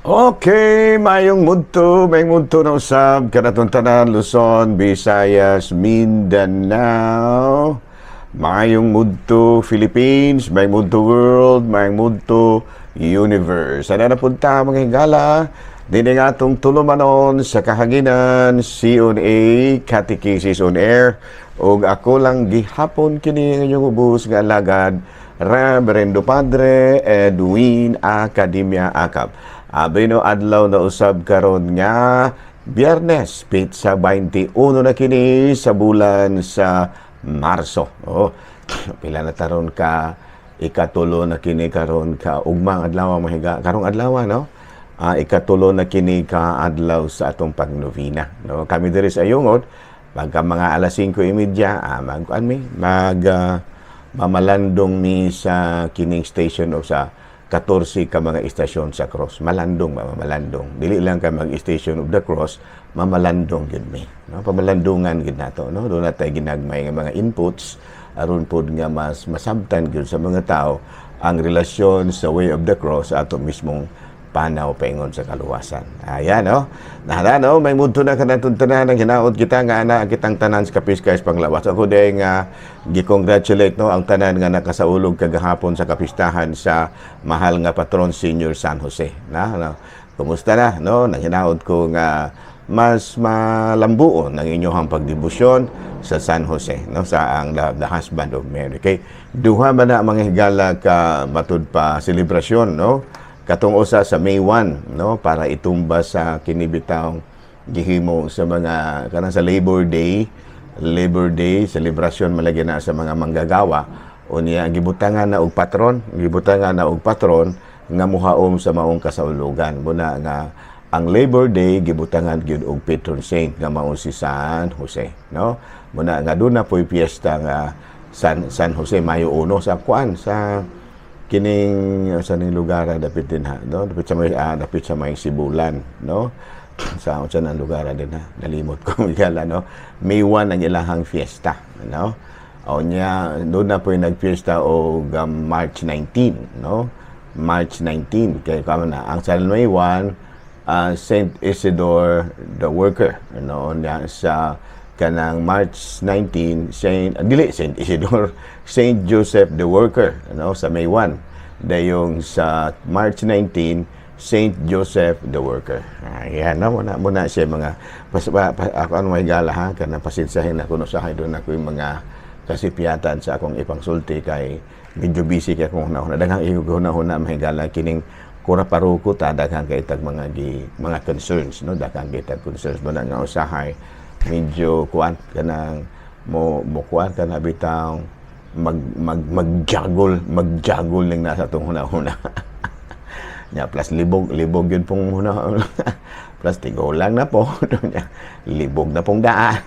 Okay, mayong mudto na usab kanatong tanan, Luzon, Visayas, Mindanao. Mayong mudto Philippines, mayong mudto world, mayong mudto universe. Sana napunta, mga higala, dini nga atong tulumanon sa kahanginan, C&A Catechesis on Air. Ug ako lang gihapon kini ang inyong ubos nga alagad, Reverendo Padre Edwin Academia Acap. Abi no, adlaw na usab karon nga Biyernes, petsa 21 na kini sa bulan sa Marso. Oh, pila na taron ka ikatulo na kini karon ka ugmang adlaw, mga higa karong adlaw, no? Ikatulo na kini ka adlaw sa atong pagnovena, no? Kami diri sa Ayungod, pagka mga alas 5:30, mag kuan mi, mag mamalandong mi sa kining station o sa 14 ka mga istasyon sa cross. Malandong ba, mamalandong. Dili lang ka mag-Station of the Cross, mamalandong gyud mi. No? Pamalandungan gyud nato, no? Duna tay ginagmay nga mga inputs aron pod nga mas masabtan gyud sa mga tao ang relasyon sa Way of the Cross sa ato mismong panaw paingon sa kaluwasan. Ayan, no? Nahala, no? May mudto na kanatong tanan ang hinaot kita nga ana kitang tanan sa kapiskay panglawas. Ako din nga gi-congratulate, no, ang tanan nga nakasaulog kagahapon sa kapistahan sa mahal nga patron Senior San Jose. Na, no? Kumusta na, no? Nang hinaot ko nga mas malambuon ang inyong pagdebosyon sa San Jose, no, sa ang the husband of Mary. Kay duha man na, mga higala, ka matud pa selebrasyon, no? Katong usa sa May 1, no, para itumba sa kinibitawng gihimo sa mga kanang sa Labor Day, Labor Day celebration malagi na sa mga manggagawa. Unya gibutangan na og patron, gibutangan na og patron nga muhaom sa maong kasaulugan. Muna nga ang Labor Day gibutangan gyud og patron saint nga mao si San Jose, no? Muna nga doon na po'y piyesta nga San Jose, Mayo 1, sa kuan, sa kining sa ning lugar dapit din ha, no, dapit sa may Sibulan, no, sa unsa nang lugar din ha, nalimot ko gala, no? May 1 ang ilahang fiesta, no? O nya doon na po'y nagfiesta og March 19, no? March 19 kay kamo na ang sa May 1, Saint Isidore the Worker, no? Nya sa kanang March 19, Saint dili Saint Isidore, Saint Joseph the Worker, no, sa May 1. Dayong sa March 19, Saint Joseph the Worker. Ayan, no, muna muna siya mga pas, pa, pa, ako ano may gala ha, kanang pasensyahin ako, no, sa doon ako yung mga kasipyatan sa akong ipangsulti kay medyo busy kay akong huna-huna. Daghang huna-huna, mahigala, kining kura paruko ta, daghang kay tag mga gi, mga concerns, no? Daghang kay tag concerns ba nga usahay medyo kuan kanang mo mo kuan kana bitaw mag mag magjagol magjagol ning nasa atong huna-huna. Nya plus libog libog yun pong huna, plus tigulang na po. Nya, libog na pong daan.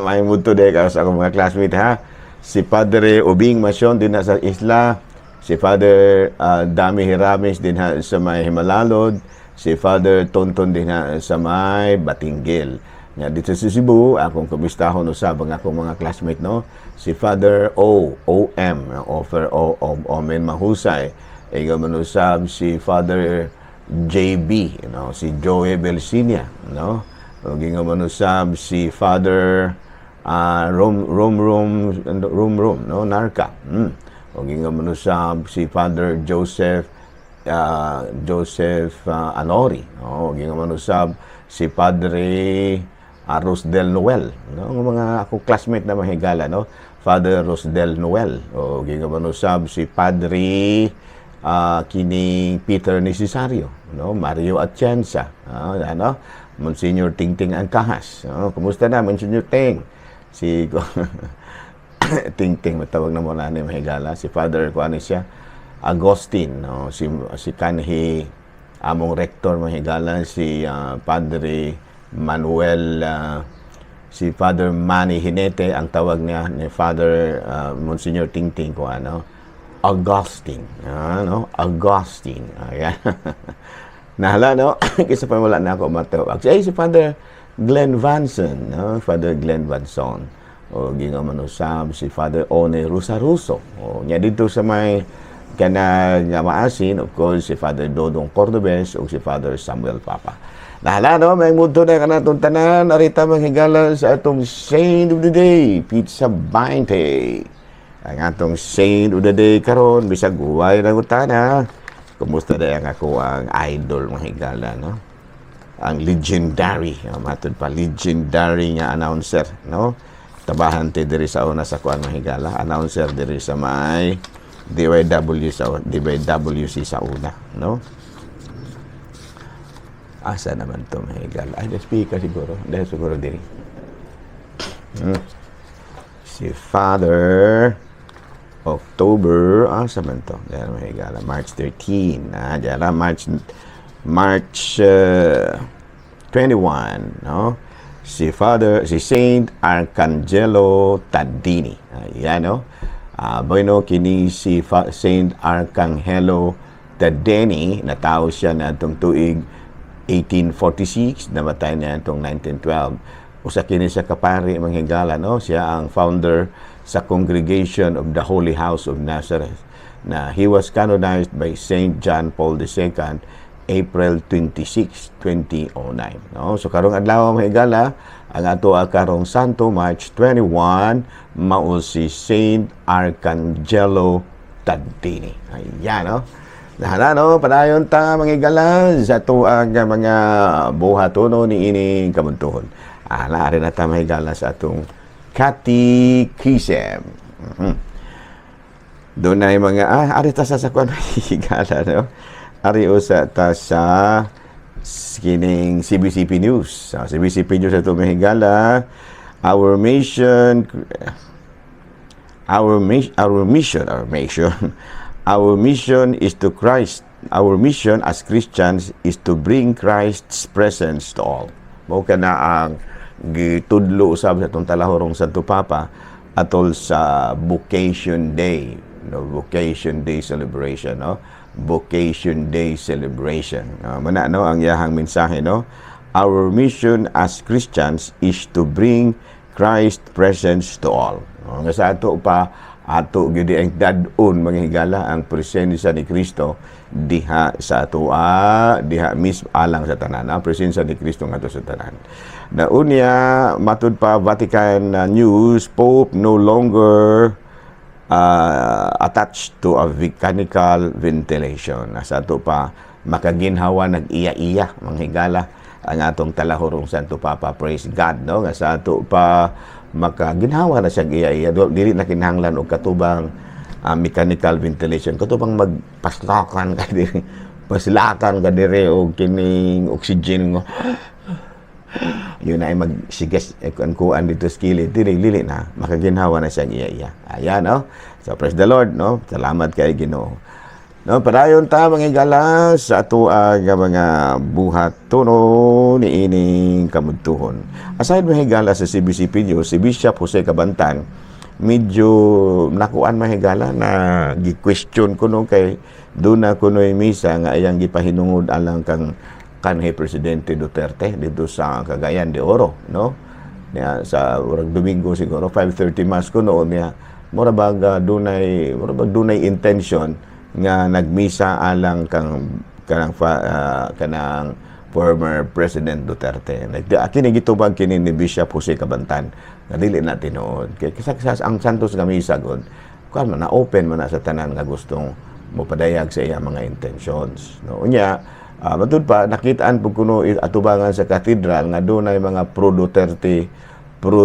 May mudto day ka sa akong mga classmate ha. Si Padre Ubing Masyon din na sa isla, si Father Dami Hiramis din ha sa may Himalalod, si Father Tonton din ha sa may Batinguil. Nga dito sa Cebu, akong kumistahon usab ang akong mga classmate, no. Si Father O, OM, Offer O, O, Omen Mahusay. Ega man usab si Father JB, si Joey Belsinia, no? Ug ingon man usab si Father Rom Rom Rom Rom Rom, no, Narca. Ug ingon man usab si Father Joseph Joseph Anori, no? Ug ingon man usab si Padre Rosdel Noel, no? Ang mga ako classmate na mahigala, no? Father Rosdel Noel. O ingon man usab si Padre kining Peter Necesario, no? Mario Atienza, ano? Monsignor Tingting Angkahas. No? Kumusta na, Monsignor Ting? Si Tingting matawag na mo na ni mahigala, si Father kuan siya Agustin, no? Si si kanhi among rector, mahigala, si Padre Manuel, si Father Manny Hinete ang tawag niya ni Father Monsignor Tingting ko ano Augustine, ano Augustine. Ayan, nahala, no? Kisa pa wala na ako matawag ay si Father Glenn Vanson, no? Father Glenn Vanson. O gingon man usab si Father One Rusaruso. O nya dito sa may Kanang maasin, of course, si Father Dodong Cordobes o si Father Samuel Papa. Nahala, no? May mundo na kanatong tanan. Arita, manghigala, sa atong Saint of the Day, Pizza 20. Ang atong Saint of the Day karon, bisag huway na utana. Kumusta na ang ako ang idol, mga higala, no? Ang legendary, matud pa, legendary nga announcer, no? Tabahan ti diri sa una sa kuan, mga higala, announcer diri sa may DYW sa DYWC sa una, no? Asa naman to, mga higala? Ay, the speaker siguro. Dahil siguro diri. Si Father October, asa man to? Diyan, mga higala, March 13. Ah, diyan na, March 21, no? Si Father, si Saint Arcangelo Tadini. Ayan, no? Bueno, kini si Saint Arcangelo Tadini, natao siya na itong tuig 1846, namatay niya itong 1912. Usa kini siya kapari, mga higala, no? Siya ang founder sa Congregation of the Holy House of Nazareth. Na he was canonized by Saint John Paul II April 26, 2009. No? So karong adlaw, mga higala, ang ato karong Santo, March 21, mao si Saint Arcangelo Tadini. Ayan, no? Nahala, no? Padayon ta, mga higala, sa ato ang mga buhatono ni ining kamuntuhon. Ala, ari na ta, mga higala, sa atong Catechism. Doon ay mga, ari ta sa kuan, higala, no? Ari usa ta sa kining CBCP News. Sa CBCP News ato, mga higala, our mission is to Christ. Our mission as Christians is to bring Christ's presence to all. Mao kana ang gitudlo usab sa atong talahorong Santo Papa atol sa Vocation Day, no? Vocation Day celebration, no? Vocation Day celebration. No, mana, no, ang iyahang mensahe, no? Our mission as Christians is to bring Christ presence to all. No, nga sa ato pa, ato gyud ang dad-on, mga higala, ang presensya ni Kristo diha sa atoa, diha mismo alang sa tanan, ang presensya ni Kristo ngadto sa tanan. Na unya, matud pa Vatican News, Pope no longer attached to a mechanical ventilation. Nasa ato pa makaginhawa nag-iya-iya, mga higala, ang atong talahorong Santo Papa. Praise God, no? Nga sa ato pa makaginhawa na siya iya-iya, dili na kinahanglan og katubang mechanical ventilation, katubang magpaslakan ka diri, paslakan ka diri og kining oxygen nga yun ay magsigas eh, kuan dito sa kilid dili, dili na, makaginhawa na siya iya-iya. Ayan, no? So praise the Lord, no? Salamat kay Ginoo, no? Padayon ta, mga higala, sa ato ang mga buhatono niining kamudtuhon. Aside, mga higala, sa CBCP News, si Bishop Jose Cabantan medyo nakuan, mga higala, na gi-question ko, no, kay doon na kuno'y misa nga iyang gipahinungod alang kang kanhi Presidente Duterte dito sa Cagayan de Oro, no, niya sa urag Domingo siguro 5:30 mass kuno niya. Mura bag dunay intention nga nagmisa alang kang kanang kanang former President Duterte. Kini gitubag kini ni Bishop Jose Cabantan nga dili na tinuod kay kasi ang Santos nga misa gud kuan man na, open man na sa tanan nga gustong mopadayag sa iya mga intentions, no? Unya, matud pa nakitaan pud kuno atubangan sa cathedral nga dunay mga pro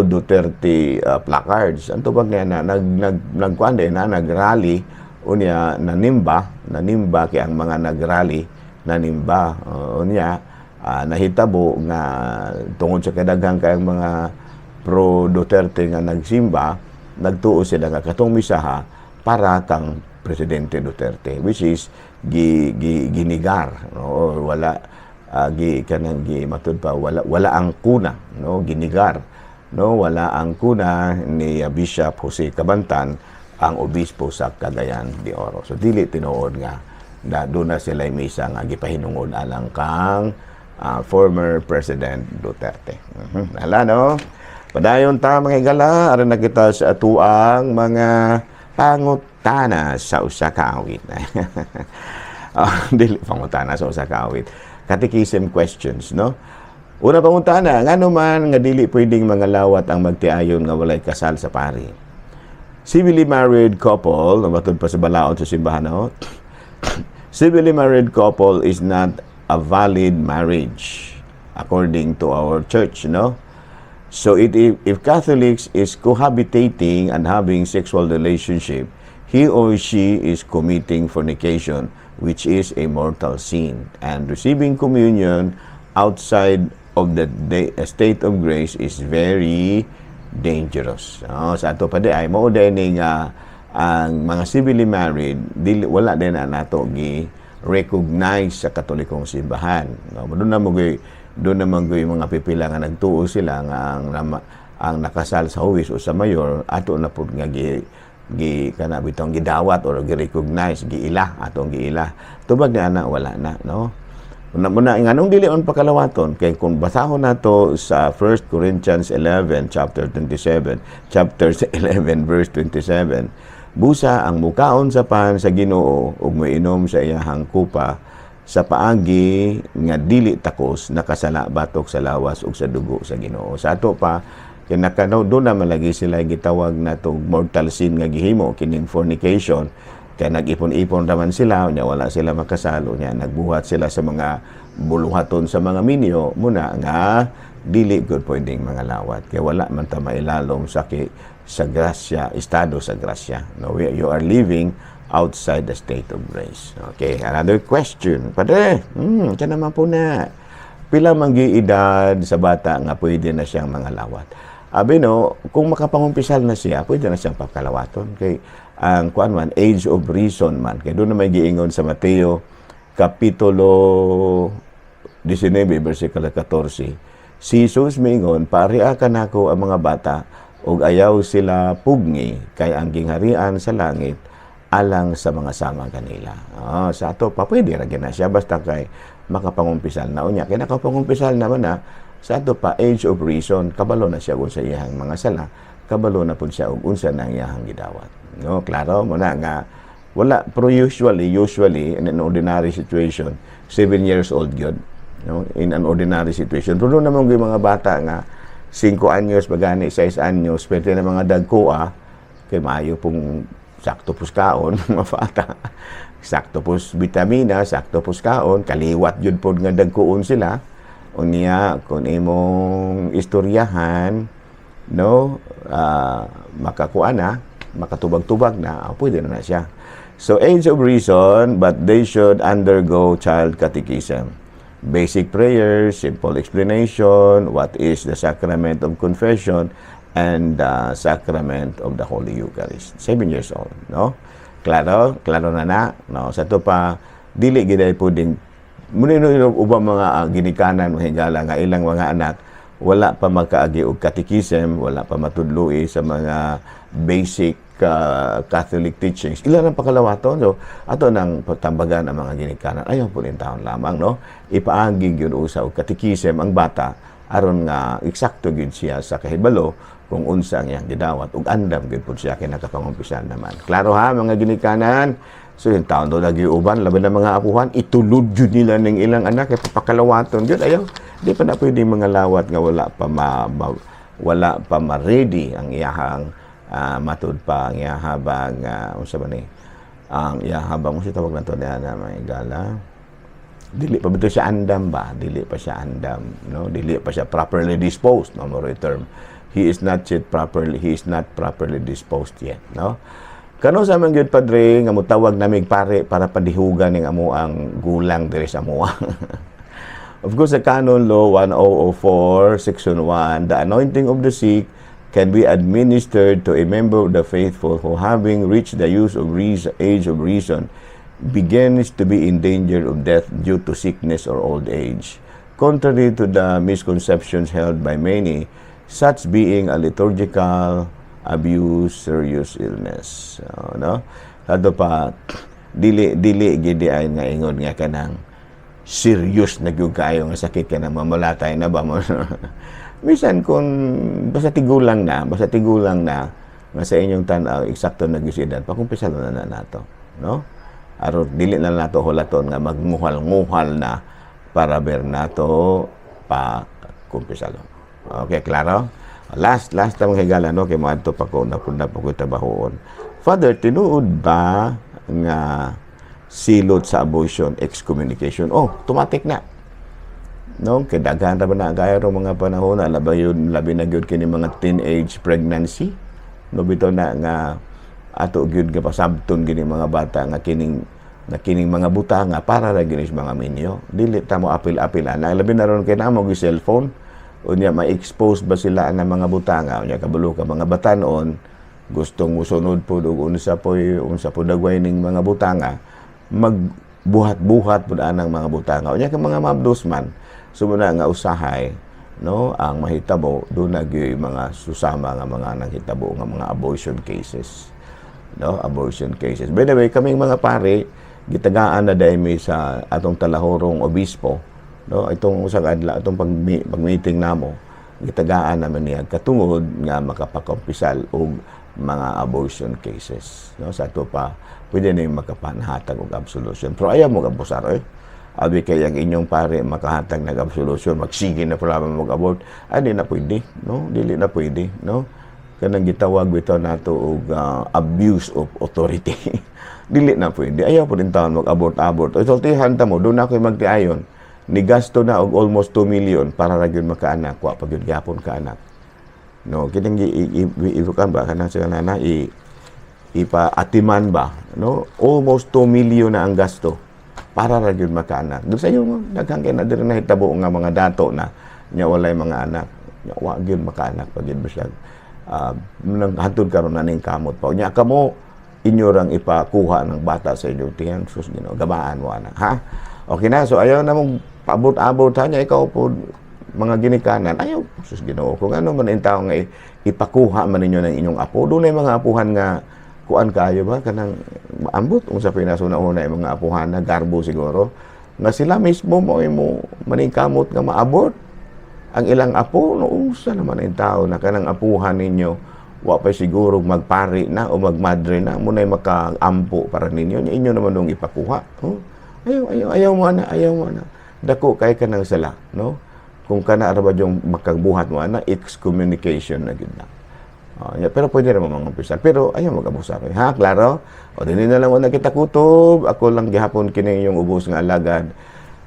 Duterte placards. Ang tubag niya na nag nag nagkuan din na nagrally, unya nanimba, nanimba kay ang mga nagrally nanimba. Unya nahitabo nga tungod sa kadaghan kay ang mga pro Duterte nga nagsimba, nagtuo sila nga katong misaha para kang Presidente Duterte, which is gi, gi ginigar, no? Or wala gi kanang gi matud pa wala wala ang kuna, no? Ginigar, no? Wala ang kuna ni Bishop Jose Cabantan, ang obispo sa Cagayan de Oro. So dili tinuod nga na doon na sila misa nga gipahinungod alang kang former President Duterte. Ala, no? Padayon ta, mga higala, aron na kita sa atuang mga pangot. Pangutana sa usa ka awit. Oh, dili pangutana sa usa ka awit. Catechism questions, no? Una pangutana, ngano man nga dili pwedeng mangalawat ang magtiayon nga walay kasal sa pari? Civilly married couple, matud pa sa balaod sa simbahan, no? Civilly married couple is not a valid marriage according to our church, no? So if Catholics is cohabitating and having sexual relationship, he or she is committing fornication, which is a mortal sin. And receiving communion outside of the state of grace is very dangerous. Oh, sa ato pa diay, mao diay nga ang mga civilly married dili, wala din na nato gi recognize sa Katolikong simbahan. No, doon naman gyud mga pipila nga nagtuo sila nga ang nakasal sa huwes o sa mayor ato na pud nga gi gi kana bitong gidawat or gi-recognize, giila, atong giila. Tubag ni ana, wala na, no? Una muna, nganong dili on pakalawaton? Kay kung basahon nato sa 1 Corinthians 11 chapter 27, chapter 11 verse 27, "Busa ang mukaon sa pan sa Ginoo ug moinom sa iyahang kupa sa paagi nga dili takos, nakasala batok sa lawas ug sa dugo sa Ginoo." Sa ato pa kay nakano doon na malagi sila gitawag na to mortal sin nga gihimo kining fornication, kay nag-ipon-ipon raman sila, unya wala sila makasal, unya nagbuhat sila sa mga buluhaton sa mga minyo. Muna nga dili gud pwedeng mangalawat kay wala man ta mailalom sa grasya, estado sa grasya, no? You are living outside the state of grace. Okay, another question. Padre, kaya naman po na. Pila man edad sa bata nga pwede na siyang mangalawat? Abi no, kung makapangumpisal na siya, pwede na siyang pakalawaton. Kay ang kuan man, age of reason man. Kay doon na may giingon sa Mateo Kapitulo 19, versikulo 14. Si Jesus miingon, "Paria kanako ang mga bata ug ayaw sila pugngi, kay ang gingharian sa langit alang sa mga sama kanila." Oh, sa ato pa, pwede ra na siya basta kay makapangumpisal na. Unya kay nakapangumpisal naman na, sa ato pa, age of reason, kabalo na siya kung sa iyang mga sala, kabalo na pud siya og unsa na ang iyang gidawat. No, klaro mo na nga wala, pero usually in an ordinary situation, 7 years old gyud, no? In an ordinary situation. Pero naman yung mga bata nga 5 anyos bagani, 6 anyos, pwede na mga dagkoa kay maayo pong sakto pus kaon mga bata, sakto pus vitamina, sakto pus kaon, kaliwat jud pod nga dagkoon sila. Unya kung imong istoryahan, no, makakuha na, makatubag-tubag na, pwede na na siya. So age of reason, but they should undergo child catechism, basic prayers, simple explanation what is the sacrament of confession and the sacrament of the Holy Eucharist. 7 years old, no? Klaro? Klaro na na? No? Sa ato pa, dili gid ay pwedeng muna ubang mga ginikanan, mga higala nga ilang mga anak wala pa magkaagi og catechism, wala pa matudloi sa mga basic Catholic teachings. Ilan ang pakalawaton? So, ato nang pagtambagan ang mga ginikanan. Ayaw po taon lamang, no? Ipaagi gyud usa og catechism ang bata aron nga eksakto gyud siya sa kahibalo kung unsa ang iyang gidawat ug andam gyud pud siya kay nakapangumpisal naman. Klaro ha, mga ginikanan? So yung taon do lagi uban, labi na mga apuhan, itulod jud nila ng ilang anak kay papakalawaton gyud. Ayaw, di pa na pwede mangalawat nga wala pa ma-ready ang iyahang matud pa ang iyahabang unsa ba ni ang iyahabang, unsa tawag nato niya na, mga igala, dili pa bitaw siya andam ba, dili pa siya andam, no? Dili pa siya properly disposed, no? More term, he is not properly disposed yet, no? Kano sa man gyud, Padre, nga mutawag namig pare para padihugan ning amo ang gulang diri sa amoa? Of course, the Canon Law 1004, Section 1, the anointing of the sick can be administered to a member of the faithful who, having reached the use of reason, age of reason, begins to be in danger of death due to sickness or old age. Contrary to the misconceptions held by many, such being a liturgical abuse, serious illness. No? Ato pa, dili dili gidi ay nga ingon nga kanang serious na gyud kaayo nga sakit ka na mamalatay na ba mo. Minsan kung basta tigulang na, basta tigulang na. Nga sa inyong tan-aw eksakto na gyud edad, pakumpisal na na nato, no? Aron dili na nato hulaton nga magnguhal-nguhal na para ber nato pa kumpisal. Okay, klaro? Last, last ta, mga higala, no? Kay moadto pa ko, napunda pa ko trabahoon. Father, tinuod ba nga silot sa abortion excommunication? Oh, automatic na. No, kay daghan ra ba na kaya ro mga panahon na labi yun, labi na gyud kini mga teenage pregnancy. No, bitaw na nga ato gyud nga pasabton gini mga bata nga kining mga butanga para ra gyud sa mga minyo. Dili ta mo apil-apil ana. Labi na ron kay namo gyud cellphone. Unya ma-expose ba sila ang mga butanga? Unya kabalo ka, mga batanon gustong musunod po og unsa po dagway ning mga butanga, magbuhat-buhat pud anang mga butanga. Unya ka mga mabdos man, so na nga usahay, no, ang mahitabo do na gyud mga susama nga mga nanghitabo nga mga abortion cases, no, abortion cases. By the way, kaming mga pare, gitagaan na dahil mi sa atong talahorong obispo, no, itong usang adlaw, itong pag meeting namo, gitagaan naman niya katungod nga makapakumpisal og mga abortion cases, no, sa ato pa pwede na yung makapanhatag og absolution, pero ayaw mo abusar eh. Abi kay ang inyong pare makahatag ng absolution, magsige na pala mag-abort, ay di na pwede, no? Dili na pwede, no? Kanang gitawag bitaw nato og abuse of authority. Dili na pwede. Ayaw po din taon mag-abort-abort. O sultihan ta mo, doon ako'y magtiayon. Ni gasto na og almost 2 million para ra gyud makaanak, wa pa gyud gyapon kaanak. No, kining i ba kanang sa nana i ipa-atiman ba, no? Almost 2 million na ang gasto para ra gyud makaanak. Doon sa iyo, daghang kay na diri nahitabo nga mga dato na nya walay mga anak. Nya wa gyud makaanak pa gyud bisag nang hantod karon na ning kamot pa. Nya kamo inyo rang ipakuha ng bata sa inyong tiyan, sus Ginoo, gabaan mo ana, ha? Okay na, so ayaw na mong paabot-abot ha niya, ikaw po mga ginikanan, ayaw, sus Ginoo, kung ano man ang tao nga ipakuha man ninyo ng inyong apo, doon ay mga apuhan nga kuan kaayo ba kanang ambot unsa pinasuna-una yung mga apuhan na garbo siguro nga sila mismo mo mo maningkamot nga maabot ang ilang apo, no? Unsa naman ang tao na kanang apuhan ninyo wa pa siguro magpari na o magmadre na muna'y makaampo para ninyo, inyo naman nung ipakuha, oh? Ayaw, ayaw, ayaw mo ana, ayaw mo ana, dako kay ka ng sala, no? Kung kana ra ba yung makabuhat mo ana, excommunication na gid na. Oh, yeah, pero pwede naman mga umpisal. Pero ayaw mag-abusar. Ha, klaro? O, dili na lang una kita kutob. Ako lang gihapon kini yung ubos nga alagad.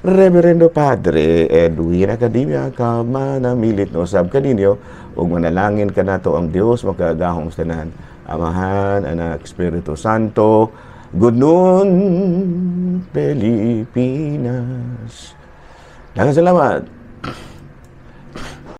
Reverendo Padre Edwin Academia, ka manamilit no sab kaninyo ug manalangin kanato ang Dios makagagahom sa tanan. Amahan, Anak, Espiritu Santo. Good noon, Pilipinas. Daghang salamat.